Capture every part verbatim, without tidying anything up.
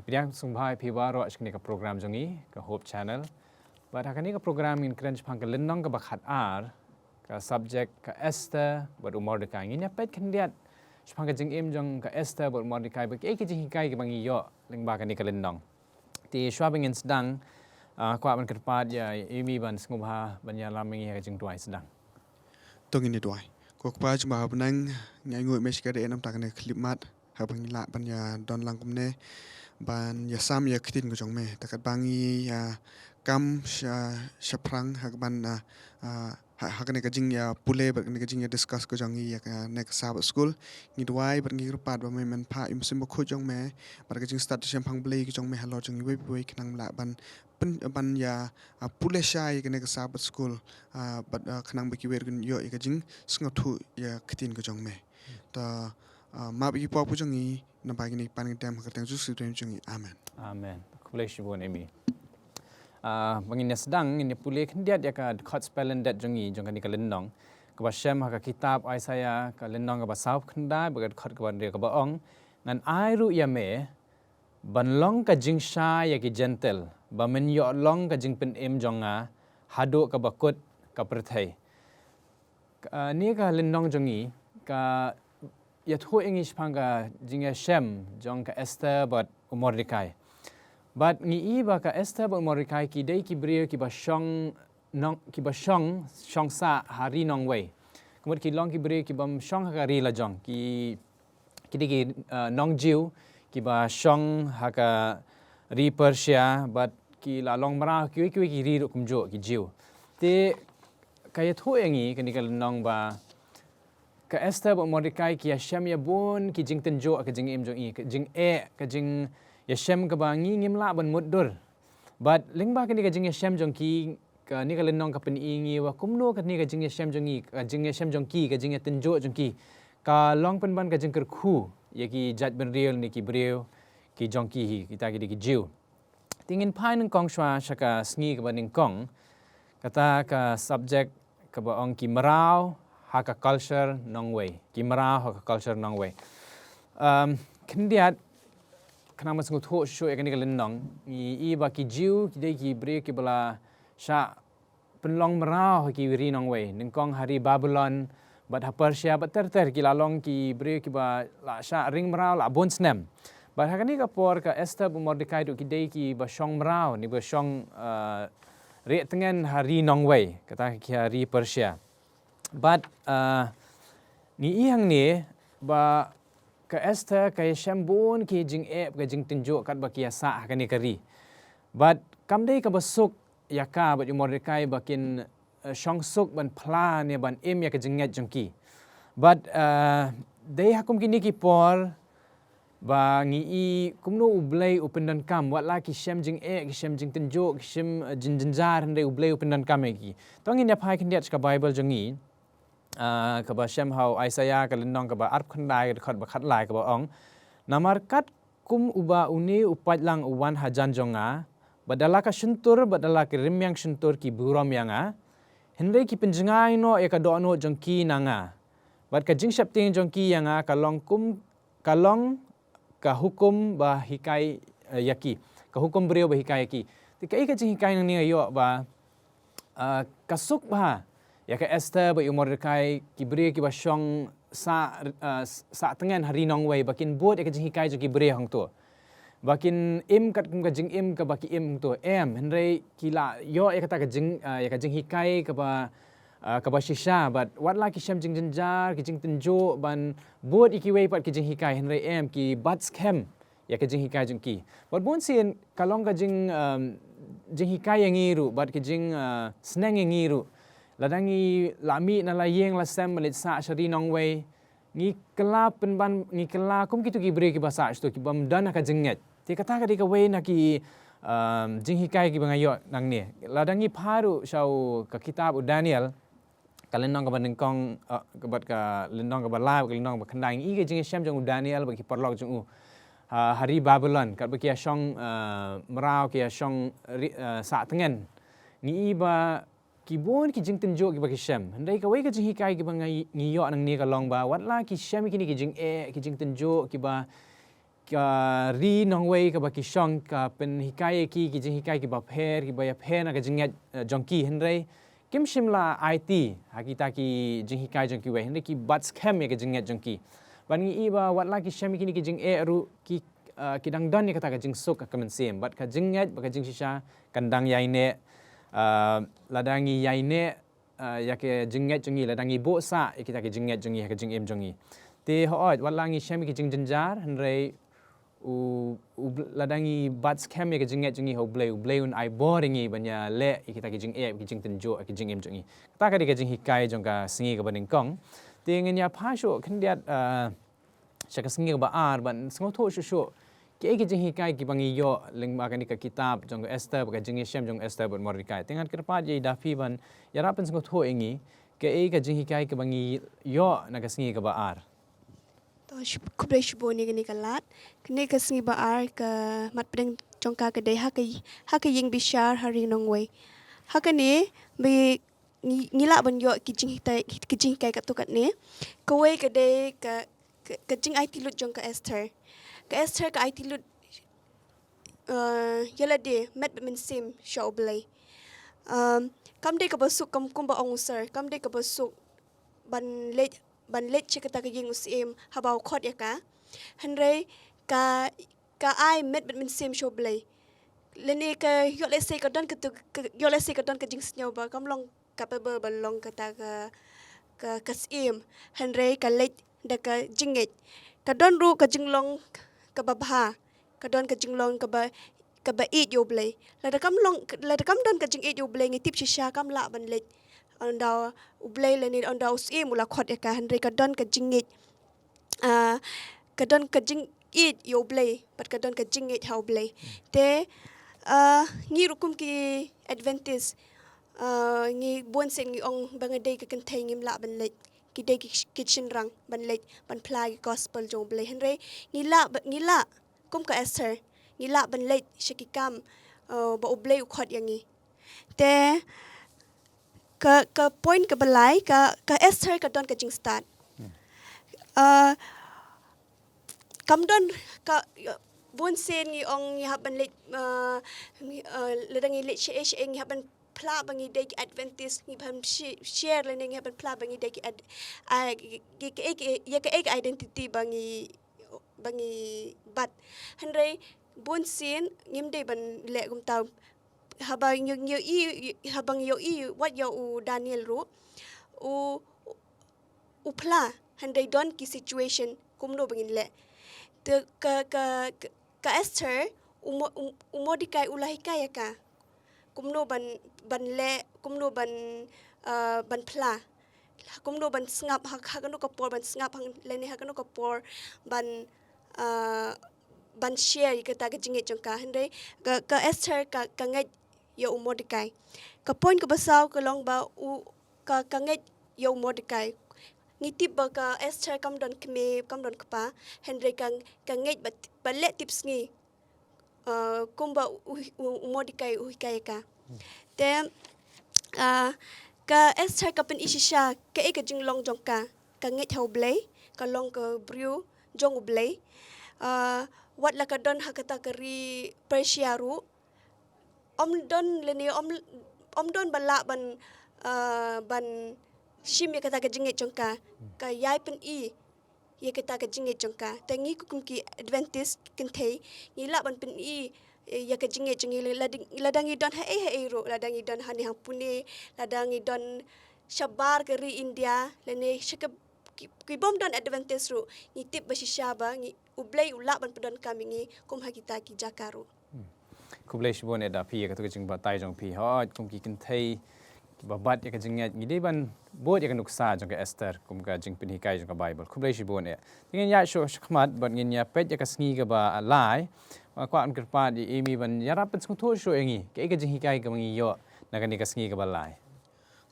Pdiang sngewbha ïa phi baroh sha kane ka program jong ngi, ka Hope Channel. Bad ha kane ka program ngin kren shaphang ka lynnong kaba khat ar, ka subject ka Esther bad u Mordecai. Ngin ïa peit khyndiat shaphang ka jingim jong ka Esther bad u Mordecai, bad kiei ki jinghikai kiba ngi ïoh lyngba kane ka lynnong. Te shuwa ba ngin sdang, ah, kwah ban kyrpad ïa Amy ban sngewbha ban ïalam ïa ngi ha ka jingduwai sdang. To ngin ïa duwai. Ko Kpa jong ngi ba ha bneng, ngi ainguh ïa me shikatdei namar kane ka khyllipmat, haba ngi lah ban ïa don lang kumne ban ïa sam ïa ka ktien ka jong me. Te katba ngi ïa kam sha, shaphrang ha kaba, ah, ah, ha, ha kane ka jingïapule bad kane ka jingïa discuss ka jong ngi ïa kane ka Sabbath School, ngi duwai bad ngi kyrpad ba me men phah ïa u Mynsiem Bakhuid jong me bad ka jingstad jingshemphang Blei ka jong me halor jong ngi iwei pa iwei khnang ba lah ban pyn, ban ïa, ah, pule shai ïa kane ka Sabbath School, ah, bad, ah, khnang ba kiwei ruh kin ïoh ïa ka jingsngewthuh ïa ka ktien ka jong me. Ta, ah, map ïa ki pop ka jong ngi, namar kine ki pan ngi tem ha ka kyrteng Jisu Khrist jong ngi. Amen. Amen. Khublei shibun Amy. Ah, ba ngin ïa sdang, ngin ïa pule khyndiat ïa ka dkhot spelling date jong ngi jong kane ka lynnong, kaba shem ha ka kitab Isaiah, ka lynnong kaba sawphew khyndai, bad ka dkhot kaba hynriew, kaba ong, ngan ai ruh ïa me ban long ka jingshai ïa ki Jentil, ba men ïoh long ka jingpynim jong nga haduh kaba kut ka pyrthei. Ka, ah, kane ka lynnong jong ngi ka ïathuh ïa ngi shaphang ka jingïashem jong ka Esther bad u Mordecai. Bad ngi i ba ka Esther bad u Mordecai ki dei ki briew kiba shong nong, kiba shong, shong sah ha ri nongwei. Ka mut ki long ki briew kibym shong ha ka ri lajong, ki, ki dei ki, ah, nong Jiw kiba shong ha ka ri Persia, bad ki la long mraw ha kiwei kiwei ki ri ruh kumjuh, ki Jiw. Te ka ïathuh ïa ngi kane ka lynnong ba ka Esther bad Mordecai ki ïashem ïa bun ki jingtynjuh ha ka jingim jong ki, ka jingeh, ka jingïashem kaba ngi ngim lah ban mutdur. Bad lyngba kane ka jingïashem jong ki, kane ka lynnong ka pyni ïa ngi ba kumno kane ka jingïashem jong ngi, ka jingïashem jong ki, ka jingïatynjuh jong ki, ka long pynban ka jingkyrkhu ïa ki jaitbynriew ne ki briew ki jong ki hi, kita ki dei ki Jiw. Te ngin phai nyngkong shuwa sha ka sngi kaba nyngkong, kata ka subject kaba ong ki mraw ha ka culture nongwei. Ki mraw ha ka culture nongwei. Um, khyndiat, khnang ban sngewthuh shuh shuh ïa kane ka lynnong, ngi i ba ki Jiw ki dei ki briew kiba la shah pynlong mraw ha ki ri nongwei, nyngkong ha ri Babylon, bad ha Persia, bad ter ter, ki la long ki briew kiba la shah ring mraw la bun snem. Bad ha kane ka por ka Esther bad Mordecai ruh ki dei kiba shong mraw, ne ba shong, ah, rieh tngen ha ri nongwei, kata ki ha ri Persia. Bad, ah, ngi i hangne ba ka Esther ka ïashem bun ki jingeh, ka jingtynjuh katba ki ïasah ha kane ka ri. Bad kam dei kaba suk ïa ka bad ïa u Mordecai ba kin, eh, shong suk ban phla ne ban im ïa ka jingngeit jong ki. Bad, eh, dei ha kum kine ki por ba ngi i kumno U Blei u pyndonkam, wat la ki shem jingeh, ki shem jingtynjuh, ki shem, eh, jingjynjar, hynrei U Blei u pyndonkam ïa ki. To ngin ïa phai khyndiat sha ka Bible jong ngi. Ah, kaba shem ha u Isaiah ka lynnong kaba arphew khyndai, ka dkhot ba khatlai, kaba ong, namar katkum uba une u paidlang u wan hajan jong nga, bad da la ka shyntur bad da la ki rmiang shyntur ki burom ïa nga, hynrei ki pynjngai noh ïa ka dohnud jong ki na nga, bad ka jingsheptieng jong ki ïa nga ka long kum, ka long ka hukum ba hikai, eh, ïa ki, ka hukum briew ba hikai ïa ki. Te kaei ka jinghikai nangne nga ïoh ba, eh, ka suk bha ïa ka Esther bad ïa u Mordecai, ki briew kiba shong sah, eh, sah tngen ha ri nongwei, ba kin bud ïa ka jinghikai jong ki briew hangto, ba kin im katkum ka jingim kaba ki im hangto, em, hynrei ki la ïoh ïa kata ka jing, eh, ïa ka jinghikai kaba, ah, kaba shisha, bad wat la ki shem jingjynjar, ki jingtynjuh ban bud ïa kiwei pat ki jinghikai, hynrei em, ki bat skhem ïa ka jinghikai jong ki. Bad bun sien ka long ka jing, um, jinghikai ïa ngi ruh, bad ka jing, ah, sneng ïa ngi ruh. Lada ngi la mih na la ïing la sem ban leit sah sha ri nongwei, ngi kylla pynban, ngi kylla kum kito ki briew kiba sah shato, kibym don ha ka jingngeit. Te kata ka dei kawei na ki, um, jinghikai kiba nga ïoh nangne. Lada ngi phai ruh sha u, ka kitab u Daniel, ka lynnong kaba nyngkong, uh, ka bad ka lynnong kaba lai, ka lynnong kaba khyndai, ngi i ka jingïashem jong u Daniel bad ki paralok jong u, uh, ha ri Babylon, katba ki ïa shong, uh, mraw, ki ïa shong ri, uh, sah tngen. Ngi i ba ki bun ki jingtynjuh kiba ki shem. Hynrei kawei ka jinghikai kiba nga i, ngi ïoh nangne ka long ba wat la ki shem kine ki jingeh, ki jingtynjuh kiba ka ri nongwei kaba ki shong ka pynhikai ïa ki ki jinghikai kiba pher, kiba ïapher na ka jingngeit, eh, jong ki, hynrei kim shym la aiti ha kita ki jinghikai jong kiwei, hynrei ki bat skhem ïa ka jingngeit jong ki. Bad ngi i ba wat la ki shem ïa kine ki jingeh ruh ki, eh, ki dang don ïa kata ka jingsuk ha ka mynsiem, bad ka jingngeit bad ka jingshisha kan dang ïaineh, eh, lada ngi ïaineh, eh, ïa ka jingngeit jong ngi, lada ngi buh sah ïa kita ki jingngeit jong ngi ha ka jingim jong ngi. Te hooid, wat la ngi shem ïa ki jingjynjar, hynrei u, u Bl-, lada ngi bat skhem ïa ka jingngeit jong ngi ha U Blei, U Blei un ai bor ïa ngi ban ïaleh ïa kita ki jingeh, ki jingtynjuh ha ka jingim jong ngi. Kata ka dei ka jinghikai jong ka sngi kaba nyngkong. Te ngin ïa phai shuh khyndiat, eh, sha ka sngi kaba ar, ban sngewthuh shuh shuh kiei ki jinghikai kiba ngi ïoh lyngba kane ka kitab jong ka Esther, bad ka jingïashem jong Esther bad Mordekai. Te ngan kyrpad ïa i Dapi ban ïarap pynsngewthuh ïa ngi kiei ka jinghikai kiba ngi ïoh na ka sngi kaba ar. To, shib-, khublei shibun ïa kane ka lad. Kane ka sngi ba ar ka mat pdeng jong ka ka dei ha ka, ha ka ïing bishar ha ri nongwei. Ha kane, ba ngi, ngi lah ban ïoh ki jinghikai, ki jinghikai katto katne. Kawei ka dei ka, ka, ka jingaiti lut jong ka Esther. Ka Esther ka aiti lut, eh, ïa lade met bad mynsiem sha U Blei. Um, kam dei kaba suk kum, kumba ong u sir, kam dei kaba suk ban leit, ban leit sha kata ka ïing u syiem haba u khot ïa ka. Hynrei ka, ka ai met bad mynsiem sha U Blei. Lane ka ïoh lehse ka don katu, ka ïoh lehse ka don ka jingsngew ba kam long capable ban long kata ka, ka, ka syiem. Hynrei ka leit da ka jingngeit. Ka don ruh ka jinglong kaba bha. Ka don ka jinglong kaba, kaba ïeit ïa U Blei. Lada kam long, lada kam don ka jingïeit ïa U Blei, ngi tip shisha kam lah ban leit ynda U Blei lane ynda u syiem u la khot ïa ka, hynrei ka don ka jingngeit. Ah, ka don ka jingïeit ïa U Blei, bad ka don ka jingngeit ha U Blei. Te, ah, ngi ruh kum ki Adventist, ah, ngi bun sien ngi ong ba nga dei ka kynthei ngim lah ban leit. Ki dei ki, ki shynrang ban leit, ban phla ki gospel jong U Blei. Hynrei ngi lah ba, ngi lah kum ka Esther, ngi lah ban leit sha ki kam, eh, ba U Blei u khot ïa ngi. Te ka, ka point kaba lai, ka, ka Esther ka don ka jingstad. Hmm. Eh, kam don ka, bun sien ngi ong ngi hap ban leit, eh, ngi, eh, lada ngi leit shaei shaei ngi hap ban phla ba ngi dei ki Adventist, ngi hap ban shi-, share lane ngi hap ban phla ba ngi dei ki ad-, ah, ki, ki, ki, ki, ïa kaei ka identity ba ngi ba ngi bat. Hynrei bun sien ngim dei ban leh kumta. Haba ngi, ngi ïohi, haba ngi ïohi wat ïa u Daniel ruh, u, u phla, hynrei don ki situation kumno ba ngin leh. Te ka, ka, ka, ka Esther, u Mo-, u, u Mordekai u la hikai ïa ka kumno ban, ban leh, kumno ban, ah, ban phla, kumno ban sngap, ha, ha kano ka por ban sngap, ha, lane ha kano ka por ban, ah, ban share ïa kata ka jingngeit jong ka. Hynrei ka, ka Esther ka, ka ngeit ïa u Mordekai. Ka point kaba saw ka long ba u, ka, ka ngeit ïa u Mordekai. Ngi tip ba ka Esther kam don kmie, kam don kpa, hynrei ka, ka ngeit ba, ba leh tipsngi. Ah, kumba u, u, u Mordekai u hikai ïa ka. Te, ah, ka Esther ka pyni shisha kaei ka jinglong jong ka. Ka ngeit ha U Blei, ka long ka briew jong U Blei. Ah, wat la ka don ha kata ka ri Persia ruh, ym don lane ym, ym don ba lah ban, ah, ban shim ïa kata ka jingngeit jong ka. Ka ïai pyni ïa kata ka jingngeit jong ka. Te ngi kum ki Adventist kynthei, ngi lah ban pyni, eh, ïa ka jingngeit jong ngi lada, lada ngi don haei haei ruh, lada ngi don hangne ha Pune, lada ngi don shabar ka ri India, lane sha ka ki, ki bym don Adventist ruh, ngi tip ba shisha ba ngi, U Blei u lah ban pyndonkam ïa ngi kum ha kita ki jaka ruh. Hmm. Khublei shibun eh da phi ïa katu ka jingbatai jong phi. Hooid, kum ki kynthei kiba bat ïa ka jingngeit, ngi dei ban bud ïa ka nuksa jong ka Esther kum ka jingpynhikai jong ka Baibl. Khublei shibun eh. Te ngin ïaid shuh shakhmat bad ngin ïa peit ïa ka sngi kaba lai. Nga kwah ban kyrpad ïa i Amy ban ïarap pynsngewthuh shuh ïa ngi kaei ka jinghikai kaba ngi ïoh na kane ka sngi kaba lai.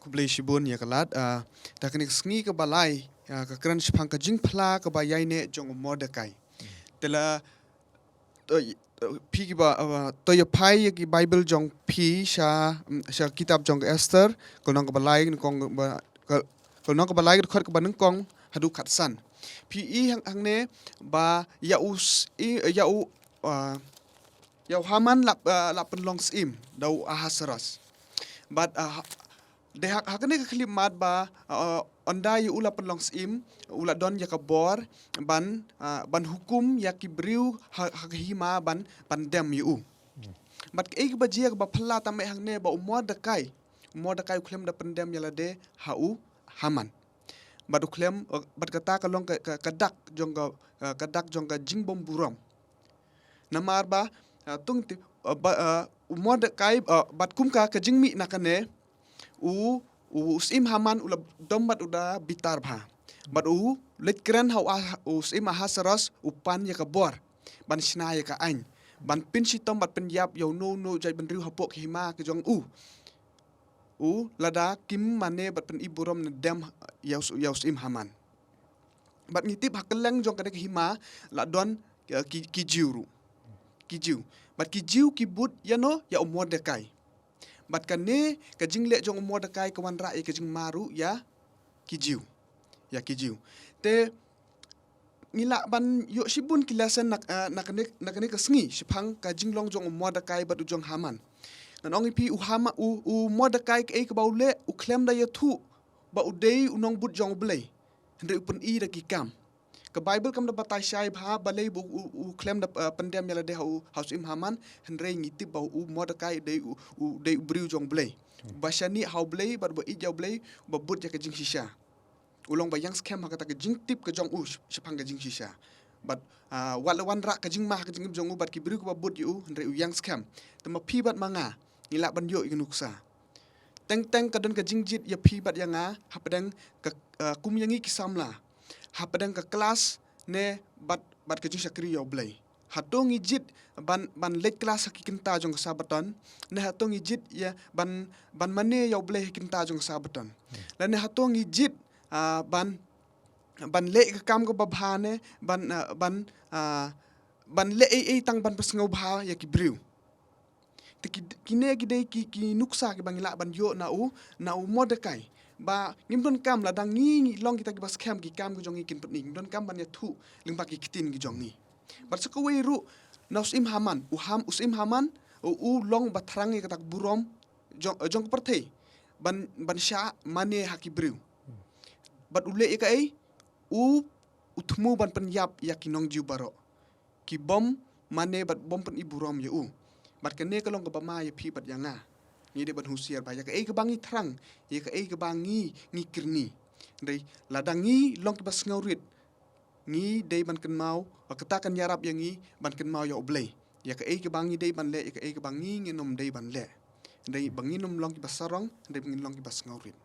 Khublei shibun ïa ka lad, ah, da kane ka sngi kaba lai, ah, ka kren shaphang ka jingphla kaba ïaineh jong u Mordekai. Te la, to, to, phi kiba, ah, to ïa phai ïa ki Baibl jong phi sha, mm, sha kitab jong ka Esther, ka lynnong kaba lai, nyngkong ba, ka, ka lynnong kaba lai, ka dkhot kaba nyngkong haduh khatsan. Phi i hang, hangne ba ïa u s-, i, ïa u, ah, ïa u Haman la, ah, la pynlong syiem da u Ahasuerus. Bad, ah, ha-, dei ha, ha kane ka khyllipmat ba, ah, ynda ïa u la pynlong syiem, u la don ïa ka bor ban, ah, ban hukum ïa ki briew ha, ha ka hima ban, ban dem ïa u. Bad kaei kaba jia kaba phylla tam eh hangne ba u Mordekai, u Mordekai u khlem da pyndem ïa lade ha u Haman. Bad u khlem, eh, bad kata ka long ka, ka, ka dak jong ka, eh, ka dak jong ka jingbymburom. Namar ba, eh, tung ti, eh, ba, eh, u Mordekai, eh, bad kum ka, ka jingmih na kane, u, u, u syiem Haman u la dom bad u da bitar bha. Bad u leit kren ha u Ah-, u syiem Ahasuerus u pan ïa ka bor ban shna ïa ka aiñ, ban pynshitom bad pynïap ïa uno uno u jaitbynriew hapoh ka hima ka jong u. U lada kim mane bad pyni burom ne dem ïa u s-, ïa u syiem Haman. Bad ngi tip ha kylleng jong kane ka hima la don, eh, ki, ki Jiw ruh. Ki Jiw. Bad ki Jiw ki bud ïa no, ïa u Mordekai. Bad kane ka jingleh jong u Mordekai ka wanrah ïa ka jingma ruh ïa ki Jiw. Ïa ki Jiw. Te ngi lah ban ïoh shibun ki lesson na, eh, na kane, na kane ka sngi shaphang ka jinglong jong u Mordekai bad u jong Haman. Ngan ong ïa phi u Hama-, u, u Mordekai kaei kaba u leh, u khlem da ïathuh ba u dei u nongbud jong U Blei. Hynrei u pyni da ki kam. Ka Baibl kam da batai shai bha balei ba u, u, u khlem da, eh, pyndem ïa lade ha u, ha u syiem Haman, hynrei ngi tip ba u Mordekai dei u, u, dei u briew jong U Blei. Ba shaniah ha U Blei, bad ba ïeit ïa U Blei, ba bud ïa ka jingshisha. U long ba ïeng skhem ha kata ka jingtip ka jong u sh-, shaphang ka jingshisha. Bad, ah, wat la wanrah ka jingma ha ka jingim jong u bad ki briew kiba bud ïa u, hynrei u ïeng skhem. Te ma phi bad ma nga, ngi lah ban ïoh ïa ka nuksa. Teng teng ka don ka jingjied ïa phi bad ïa nga, hapdeng ka, ah, kum ïa ngi ki samla. Hapdeng ka klas ne bad, bad ka jingshakri ïa U Blei. Hato ngi jied ban, ban leit klas ha ki kynta jong ka Sabaton, ne hato ngi jied ïa ban, ban mane ïa U Blei ha ki kynta jong ka Sabaton. Lane hato ngi jied, ah, ban, ban leh ka kam kaba bha ne, ban, ah, ban, ah, ban leh ei ei tang ban pynsngewbha ïa ki briew. Te ki, kine ki dei ki, ki nuksa kiba ngi lah ban ïoh na u, na u Mordekai. Ba ngim donkam lada ngi, ngi long kita kiba skhem ki kam ki jong ngi kin pyni. Ngim donkam ban ïathuh lyngba ki ktien ki jong ngi. Bad sa kawei ruh na u syiem Haman, u Ham-, u syiem Haman, u, u long ba thrang ïa kata ka burom jong, jong ka pyrthei. Ban, ban shah mane ha ki briew. Bad u leh ïa kaei, u, u thmu ban pynïap ïa ki nong Jiw baroh. Ki bym mane bad bym pyni burom ïa u. Bad kane ka long kaba ma ïa phi bad ïa nga. Ngi dei ban husiar ba ïa kaei kaba ngi thrang, ïa kaei kaba ngi, ngi kyrni. Hynrei lada ngi long kiba sngewrit, ngi dei ban kynmaw, ba kata kan ïarap ïa ngi ban kynmaw ïa U Blei. Ïa kaei kaba ngi dei ban leh, ïa kaei kaba ngi ngin ym dei ban leh. Hynrei ba ngin ym long kiba sarong, hynrei ba ngin long kiba sngewrit.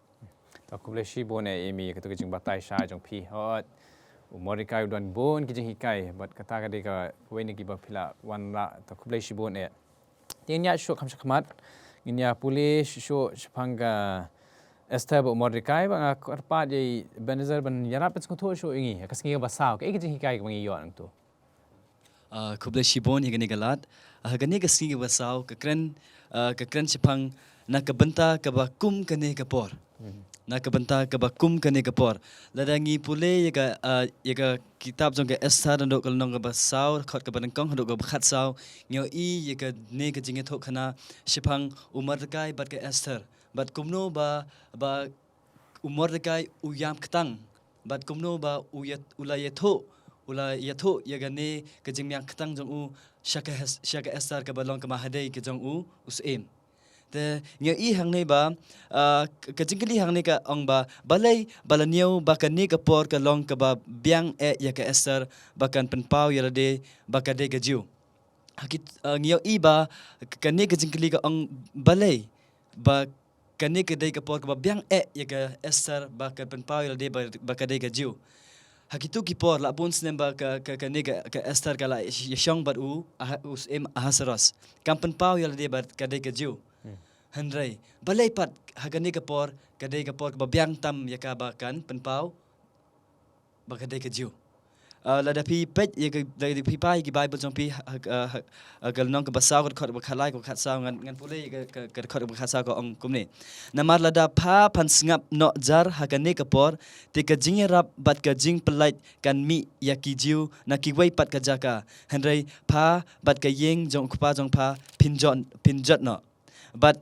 To khublei shibun eh Amy, katu ka jingbatai shai jong phi. Hooid, u Mordekai u don bun ki jinghikai, bad kata ka dei kawei na kiba phi la wanrah. To khublei shibun eh. Te ngin ïa shu kham shakhmat, ngin ïa pule shu shaphang ka Esther bad u Mordekai, bad nga kyrpad ïa i Ebenezer ban ïarap pynsngewthuh shuh ïa ngi ha ka sngi kaba saw, kaei ka jinghikai kaba ngi ïoh nangtu. Ah, khublei shibun ïa kane ka lad. Ah, ha kane ka sngi kaba saw, ka kren, ah, ka kren shaphang na ka bynta kaba kum kane ka por. Na ka bynta kaba kum kane ka por. Lada ngi pule ïa ka, ah, ïa ka kitab jong ka Esther naduh ka lynnong kaba saw, dkhot kaba nyngkong haduh kaba khatsaw, ngi ïohi ïa kane ka jingïathuhkhana shaphang u Mordekai bad ka Esther. Bad kumno ba, ba u Mordekai u ïam ktang. Bad kumno ba u ïa, u la ïathuh, u la ïathuh ïa kane ka jingïam ktang jong u sha ka Hes-, sha ka Esther kaba long ka mahadei ka jong u, u syiem. Te ngi ïohi hangne ba, ah, ka, ka jingkylli hangne ka ong ba, balei, ba la ñiew, ba kane ka por ka long kaba biang eh ïa ka Esther, ba kan pynpaw ïa lade, ba ka dei ka Jiw. Ha ki, ah, ngi ïohi ba, ka, kane ka jingkylli ka ong balei, ba kane ka dei ka por kaba biang eh ïa ka Esther ba ka pynpaw ïa lade ba, ba ka dei ka Jiw. Ha kitu ki por la bun snem ba ka, ka, kane ka, ka Esther ka la ïa shong bad u, Aha-, u syiem Ahasuerus. Kam pynpaw ïa lade ba ka dei ka Jiw. Hynrei, balei pat ha kane ka por, ka dei ka por kaba biang tam ïa ka ba kan pynpaw ba ka dei ka Jiw. Uh, lada phi peit ïa ka, lada phi peit ïa ki Bible jong phi ha, ha, ha, ha ka lynnong kaba saw, ka dkhot ba khatlai, ka khatsaw, ngan, ngan pule ïa ka, ka, ka dkhot ba khatsaw, ka ong kumne: Namar lada pha phan sngap noh jar ha kane ka por, te ka jingïarap bad ka jingpyllait kan mih ïa ki Jiw na kiwei pat ka jaka, hynrei pha bad ka ïing jong u kpa jong pha phin jot, phin jot noh. Bad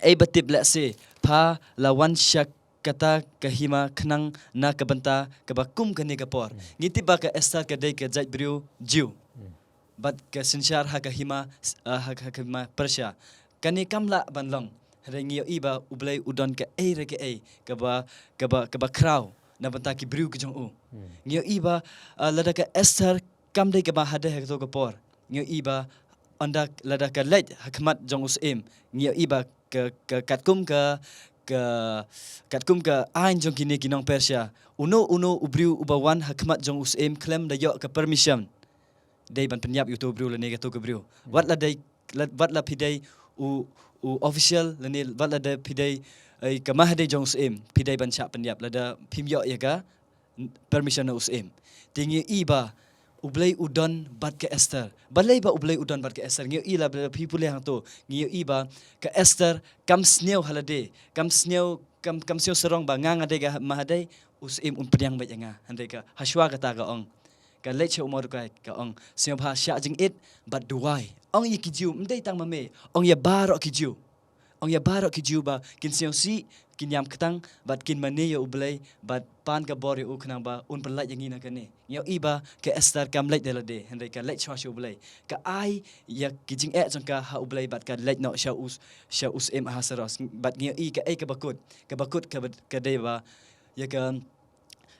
ei ba tip lehse pha la wan sha kata ka hima khnang na ka bynta kaba kum kane ka por. Ngi tip ba ka Esther ka dei ka jait briew Jiw. Bad ka synshar ha ka hima, s-, ah, ha, ha ka hima Persia. Kane kam lah ban long. Hynrei ngi ïohi ba U Blei u don kaei re kaei kaba, kaba, kaba khraw na bynta ki briew ki jong u. Ngi ïohi ba, ah, lada ka Esther kam dei kaba hadei ha kato ka por, ngi ïohi ba ynda lada ka leit ha khmat jong u syiem, ngi ïohi ba ka, ka katkum ka, ka katkum ka aiñ jong kine ki nong Persia, uno uno u briew uba wan ha khmat jong u syiem khlem da ïoh ka permission, dei ban pynïap ïa uto u briew lane kato ka briew. Wat la dei, la, wat la phi dei u, u official lane wat la dei phi dei, eh, ka mahadei jong u syiem, phi dei ban shah pynïap lada phim ïoh ïa ka permission na u syiem. Te ngi ïohi ba U Blei u don bad ka Esther. Balei ba U Blei u don bad ka Esther? Ngi ïohi lada phi pule hangto, ngi ïohi ba ka Esther kam sniew ha lade, kam sniew, kam, kam sniew sarong ba nga nga dei ka mahadei, u syiem un pdiang beit ïa nga. Hynrei ka hashwa kata ka ong, ka leit sha u Mordekai ka ong, sngewbha shah jingit bad duwai. Ong ïa ki Jiw, ym dei tang ma me, ong ïa baroh ki Jiw. Ong ïa baroh ki Jiw ba kin sngewsih, kin ïam ktang bad kin mane ïa U Blei bad pan ka bor ïa u khnang ba un pynlait ïa ngi na kane. Ngi ïohi ba ka Esther kam leit da lade, hynrei ka leit shuwa sha U Blei. Ka ai ïa ki jingeh jong ka ha U Blei bad ka leit noh sha u, sha u syiem Ahasuerus. Bad ngi ïohi kaei kaba kut, kaba kut kaba, ka dei ba ïa ka,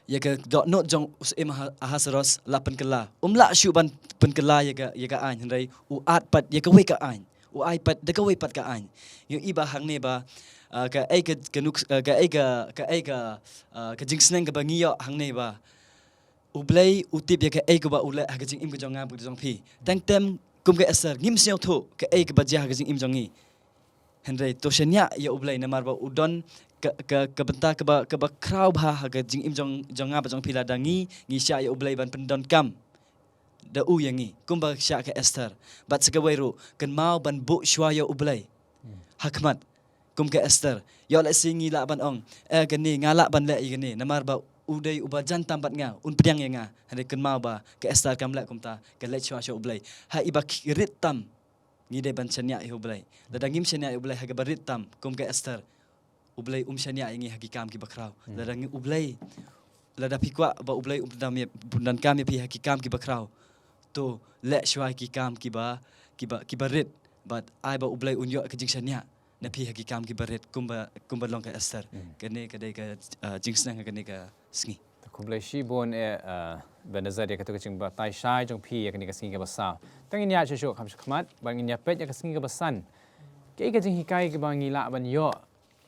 ïa ka dohnud jong u syiem Aha-, Ahasuerus la pynkylla. Um lah shuh ban pynkylla ïa ka, ïa ka aiñ, hynrei u add pat ïa kawei ka aiñ. U ai pat da kawei pat ka aiñ. Ngi ïohi ba hangne ba, ah, kaei ka, ka nuk-, ah, kaei ka, kaei ka, ah, ka jingsneng kaba ngi ïoh hangne ba U Blei u tip ïa kaei kaba u leh ha ka jingim ka jong nga bad ka jong phi. Teng tem kum ka Esther ngim sngewthuh kaei kaba jia ha ka jingim jong ngi. Hynrei to shaniah ïa U Blei namar ba u don ka, ka, ka bynta kaba, kaba khraw bha ha ka jingim jong, jong nga bad jong phi. Lada ngi, ngi shah ïa U Blei ban pyndonkam da u ïa ngi kumba shah ka Esther. Bad sa kawei ruh, kynmaw ban buh shuwa ïa U Blei ha khmat kum ka Esther. Ïoh lehse ngi lah ban ong, eh, kane nga lah ban leh ïa kane namar ba u dei uba jan tam bad nga, un pdiang ïa nga. Hynrei kynmaw ba ka Esther kam leh kumta, ka leit shuwa sha U Blei. Ha iba ki rit tam ngi dei ban shaniah ïa U Blei. Lada ngim shaniah ïa U Blei ha kaba rit tam kum ka Esther, U Blei um shaniah ïa ngi ha ki kam kiba khraw. Lada ngi U Blei, lada phi kwah ba U Blei um pyndonkam ïa, pyndonkam ïa phi ha ki kam kiba khraw, to leh shuwa ki kam kiba, kiba, kiba rit. Bad ai ba U Blei un ïoh ka jingshaniah na phi ha ki kam kiba rit kumba, kumba long ka Esther. Kane ka dei ka, ah, jingsneng ha kane ka sngi. Te khublei shibun eh, ah, Ebenezer ïa kato ka jingbatai shai jong phi ïa kane ka sngi kaba saw. Te ngin ïa shu shu kham shu khmat, bad ngin ïa peit ïa ka sngi kaba san. Kaei ka jinghikai kaba ngi lah ban ïoh?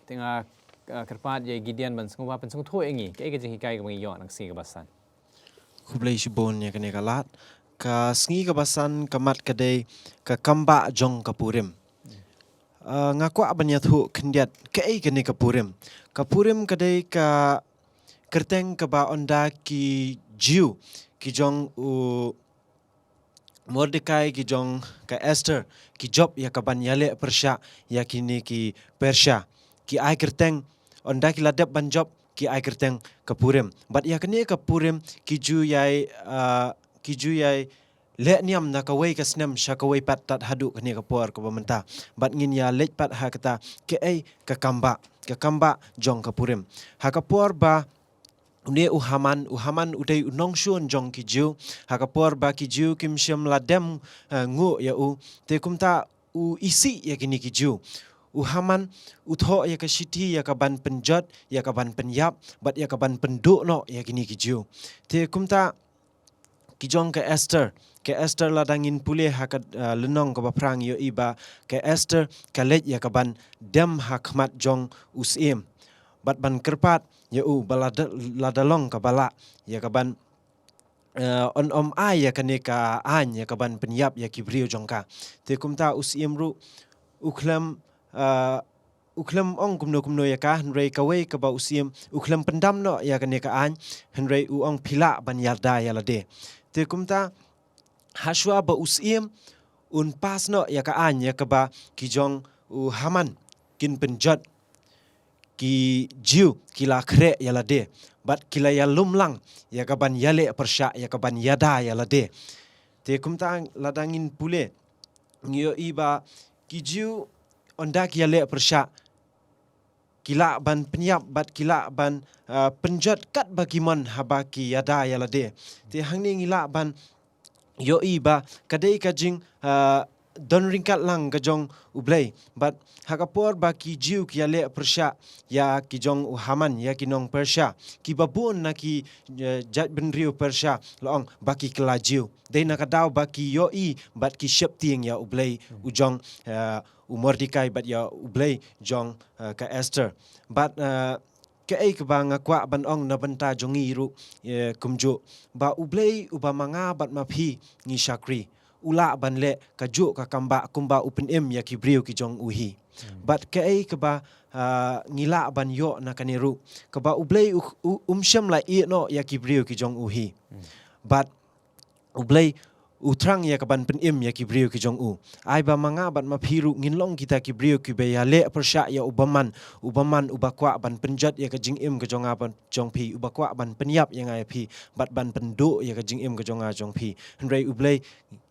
Te nga, ah, kyrpad ïa Gideon ban sngewbha pynsngewthuh ïa ngi kaei ka jinghikai kaba ngi ïoh na ka sngi kaba san. Khublei shibun ïa kane ka lad. Ka sngi kaba san ka mat ka dei ka kambah jong ka Purim. Ah, nga kwah ban ïathuh khyndiat kaei kane ka Purim. Ka Purim ka dei ka kyrteng kaba ynda ki Jiw, ki jong u Mordekai, ki jong ka Esther, ki jop ïa kaban ïaleh pyrshah ïa kine ki Persia. Ki ai kyrteng, ynda ki la dep ban jop, ki ai kyrteng ka Purim. Bad ïa kane ka Purim ki ju ïai, ah, ki ju ïai leh niam na kawei ka snem sha kawei pat tad haduh kane ka por kaba mynta. Bad ngin ïa leit pat ha kata kaei ka kambah, ka kambah jong ka Purim. Ha ka por ba une u Haman, u Haman u dei u nongshun jong ki Jiw. Ha ka por ba ki Jiw kim shym la dem, eh, nguh ïa u. Te kumta u isih ïa kine ki Jiw. U Haman u thoh ïa ka shithi ïa kaban pynjot, ïa kaban pynïap, bad ïa kaban pynduh noh ïa kine ki Jiw. Te kumta ki jong ka Esther, ka Esther lada ngin pule ha ka, ah, lynnong kaba phra ngi ïohi ba ka Esther ka leit ïa kaban dem ha khmat jong u syiem. Bad ban kyrpad ïa u ba lada, lada long kaba lah ïa kaban, eh, yn ym ai ïa kane ka aiñ ïa kaban pynïap ïa ki briew jong ka. Te kumta u syiem ruh u khlem, eh, u khlem ong kumno kumno ïa ka, hynrei kawei kaba u syiem u khlem pyndam noh ïa kane ka aiñ, hynrei u ong phi lah ban ïada ïa lade. Te kumta, ha shuwa ba u syiem un pass noh ïa ka aiñ ïa kaba ki jong u Haman kin pynjot ki Jiw ki la khreh ïa lade, bad ki la ïalum lang ïa kaban ïaleh pyrshah, ïa kaban ïada ïa lade. Te kumta lada ngin pule, ngi ïohi ba ki Jiw ynda ki ïaleh pyrshah, ki lah ban pynïap bad ki lah ban, ah, pynjot katba ki mon haba ki ïada ïa lade. Te hangne ngi lah ban ïohi ba ka dei ka jing, ah, don ryngkat lang ka jong U Blei. Bad ha ka por ba ki Jiw ki ïaleh pyrshah ïa ki jong u Haman, ïa ki nong Persia, kiba bun na ki, eh, jaitbynriew Persia la ong ba ki kylla Jiw. Dei na ka daw ba ki ïohi bad ki sheptieng ïa U Blei u jong, eh, u Mordekai bad ïa U Blei jong, eh, ka Esther. Bad, eh, kaei kaba nga kwah ban ong na bynta jong ngi ruh, eh, kumjuh, ba U Blei uba ma nga bad ma phi ngi shakri, u lah ban leh kajuh ka kam ba kumba u pynim ïa ki briew ki jong u hi. Bad kaei kaba, ah, ngi lah ban ïoh na kane ruh, kaba U Blei u, u, um shym la ïeh noh ïa ki briew ki jong u hi. Bad U Blei u thrang ïa kaban pynim ïa ki briew ki jong u. Ai ba ma nga bad ma phi ruh ngin long kita ki briew kiba ïaleh pyrshah ïa u bymman, u bymman uba kwah ban pynjot ïa ka jingim ka jong nga bad jong phi, uba kwah ban pynïap ïa nga ïa phi, bad ban pynduh ïa ka jingim ka jong nga jong phi. Hynrei U Blei,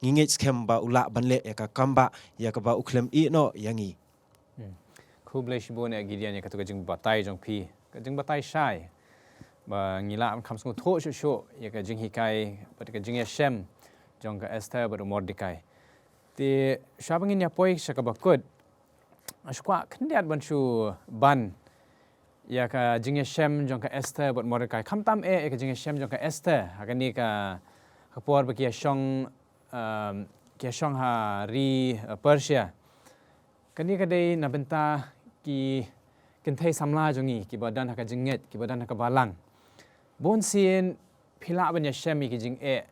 ngi ngeit skhem ba u lah ban leh ïa ka kam ba, ïa kaba u khlem ïeh noh ïa ngi. Hmm. Khublei shibun ïa Gideon ïa katu ka jingbatai jong phi. Ka jingbatai shai. Ba ngi lah ban kham sngewthuh shuh shuh ïa ka jinghikai bad ka jingïashem jong ka Esther bad u Mordekai. Te shuwa ba ngin ïa poi sha kaba kut, nga shu kwah khyndiat ban shu ban ïa ka jingïashem jong ka Esther bad Mordekai. Khamtam eh ïa ka jingïashem jong ka Esther ha kane ka, ka por ba ki ïashong, um, ki ïashong ha ri, uh, Persia. Kane ka dei na bynta ki kynthei samla jong ngi kiba don ha ka jingngeit, kiba don ha ka balang. Bun sien phi lah ban ïashem ïa ki jingeh,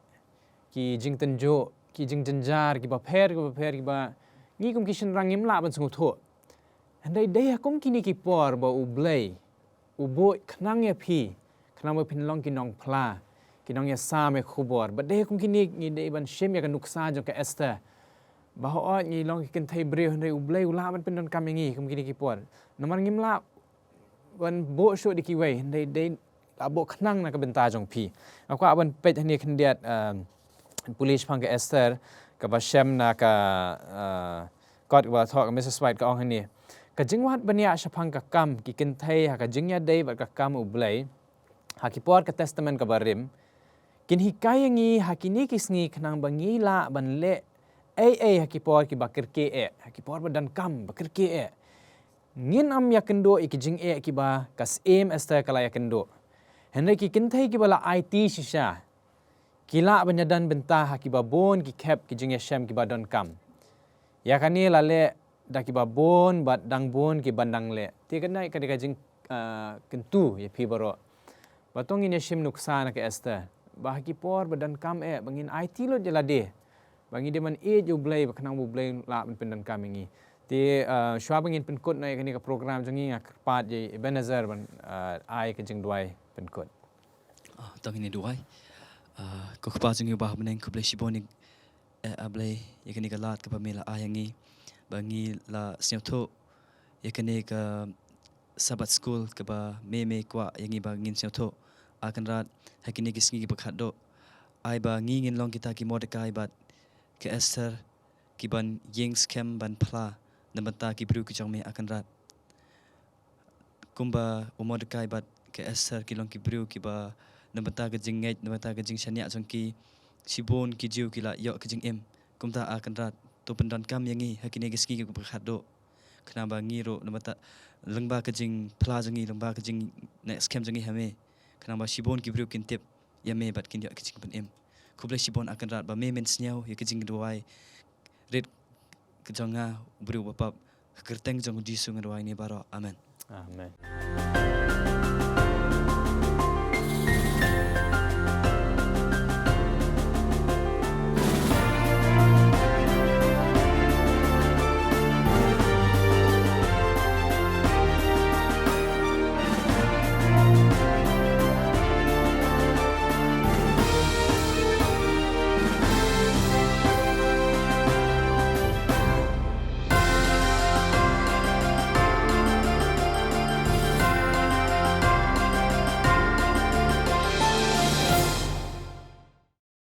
ki jingtynjuh, ki jingjynjar kiba pher kiba pher kiba ngi kum ki shynrang ngim lah ban sngewthuh. Hynrei dei ha kum kine ki por ba U Blei u buh khnang ïa phi, khnang ba phin long ki nongphla, ki nongïasam ïa ka khubor. Bad dei ha kum kine ngi dei ban shim ïa ka nuksa jong ka Esther. Ba hooid ngi long ki kynthei briew hynrei U Blei u lah ban pyndonkam ïa ngi kum kine ki por. Namar ngim lah ban buh shuh da kiwei, hynrei dei la buh khnang na ka bynta jong phi. Nga kwah ban peit hangne khyndiat, um, pule shaphang ka Esther, kaba shem na ka, uh, kot kaba thoh ka Mrs White ka ong hangne. Ka jingwad bniah shaphang ka kam ki kynthei ha ka jingïadei bad ka kam U Blei ha ki por ka Testament kaba rim, kin hikai ïa ngi ha kine ki sngi khnang ba ngi lah ban leh ei ei ha ki por kiba kyrkieh, ha ki por ba donkam ba kyrkieh. Ngin ym ïakynduh ïa ki jingeh kiba ka Syiem Esther ka la ïakynduh. Hynrei ki kynthei kiba la aiti shisha ki lah ban ïadon bynta ha kiba bun ki khep ki jingïashem kiba donkam. Ïa kane la leh da kiba bun bad dang bun kiban dang leh. Te kane ka dei ka jing, ah, kyntu ïa phi baroh. Ba to ngin ïa shim nuksa na ka Esther ba ha ki por ba donkam eh ba ngin aiti lut ïa lade, ba ngi dei ban ïeit ïa U Blei ba khnang ba U Blei lah ban pyndonkam ïa ngi. Te, ah, shuwa ba ngin pynkut noh ïa kane ka program jong ngi nga kyrpad ïa Ebenezer ban, ah, ai ka jingduwai pynkut. Ah, to ngin ïa duwai. Ah, ko Kpa jong ngi uba ha bneng, khublei shibun ïa, eh, A Blei ïa kane ka lad kaba me la ai ïa ngi ba ngi la sngewthuh ïa kane ka Sabbath School kaba me me kwah ïa ngi ba ngin sngewthuh. A Kynrad, ha kine ki sngi kiba khatduh, ai ba ngi ngin long kita ki Mordekai bad ka Esther kiban ïeng skhem ban phla na bynta ki briew ki jong me, A Kynrad. Kumba u Mordekai bad ka Esther ki long ki briew kiba na bynta ka jingngeit, na bynta ka jingshaniah jong ki, shibun ki Jiw ki la ïoh ka jingim. Kumta A Kynrad, to pyndonkam ïa ngi ha kine ki sngi kiba khatduh, khnang ba ngi ruh na bynta lyngba ka jingphla jong ngi, lyngba ka jingneh skhem jong ngi ha me, khnang ba shibun ki briew kin tip ïa me bad kin ïoh ka jingpynim. Khublei shibun A Kynrad ba me men sngew ïa ka jingduwai rit ka jong nga u briew ba pap. Ha ka kyrteng jong U Jisu nga duwai ne baroh. Amen. Amen.